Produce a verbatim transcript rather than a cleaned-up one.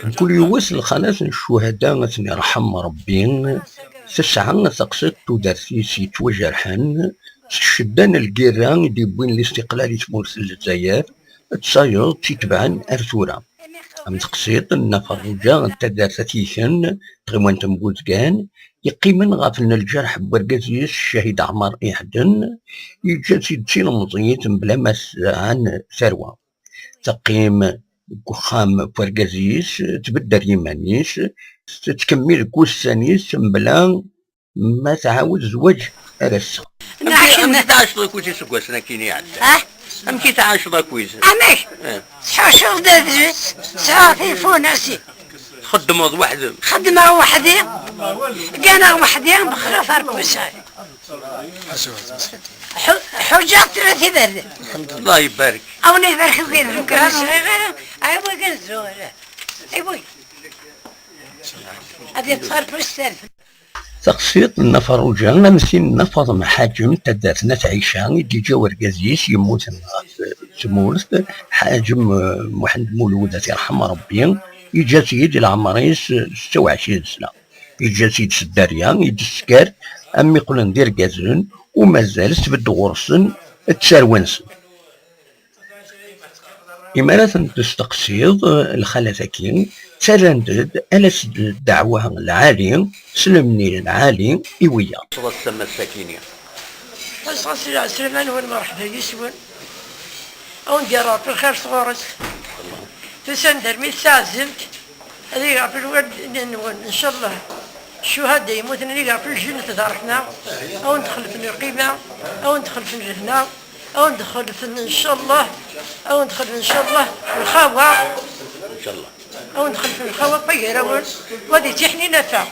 Mkul yiwet lxalat n ccuhada ad ten-irḥem Ṛebbi, tesɛa taqsiṭ n tudert-is yettwajerḥen s ccedda n lgirra i d-yewwin listiqlal i tmurt n Lezzayer, d tayeḍ tt-itebɛen ar tura. Am teqsiṭ n Nna Ferruǧa n taddart At Yiken, tɣiwant n Buzgan, yeqqimen ɣef lǧerḥ n wergaz-is Ccahid Ɛmar Iḥden, yeǧǧa-tt-id d tilemẓit mebla ma tesɛan tarwa. Teqqim deg uxxam n wergaz-is, tbedder yiman-is, tettkemmil deg ussan-is mebla ma tɛawed zzwaǧ ar ass-a. Amek amek tɛaceḍ akkit iseggasen akkin iɛeddan? Ah? Amek i tɛaceḍ akkit? Amek? Eh. Tḥuceḍ-d adlis, sɛiɣ tifunasi. Txeddmeḍ weḥd-m? Xeddmeɣ weḥd-i. Gganeɣ weḥd-i, bexref ar kusar. Ḥu-, ḥuǧaɣ tura tiberdan. Allah ibarek. Awen ibarek wid nekra ẓriɣ ara. Ay wagi nzuɣ ara. Ay wagi. Ad yeṭṭef ar kusar. Taqsiṭ n Nna Ferruǧa am tin n Nna Faḍma Ḥaǧem n taddart n At Ɛica i d-yeǧǧa wergaz-is yemmuten ɣef tmurt, Ḥaǧem, eh, Muḥend Mulud, ad t-irḥem Ṛebbi, yeǧǧa-tt-id i leɛmer-is setta u ɛecrin sna. Yeǧǧa-tt-id s dderya i d-tesker, am mi qqlen d irgazen, u mazal tbedd ɣur-sen d tarwa-nsen. Imi ara tent-testeqsiḍ, eh, lxalat-agi, ttarrant-d ala s ddeɛwa lɛali, s lemni lɛali i wiyaḍ. Ass-a, ass-akini. Ass-a, Sliman-nwen, merḥba yis-wen. A wen-d-yerr Ṛebbi lxir sɣur-s. Tusan-d armi d taɛzimt. Ad iɣfel wallen-nwen, ncallah. Ccuhada yemmuten ad iɣfel lǧennet d ṛṛeḥma. A wen-d-xelfen lqima, a wen-d-xelfen lehna, a wen-d-xelfen, ncallah, a wen-d-xelfen, ncallah, lxawa. Ncallah. A wen-d-xelfen lxawa n wagarawen, wa d ittiḥnin afa.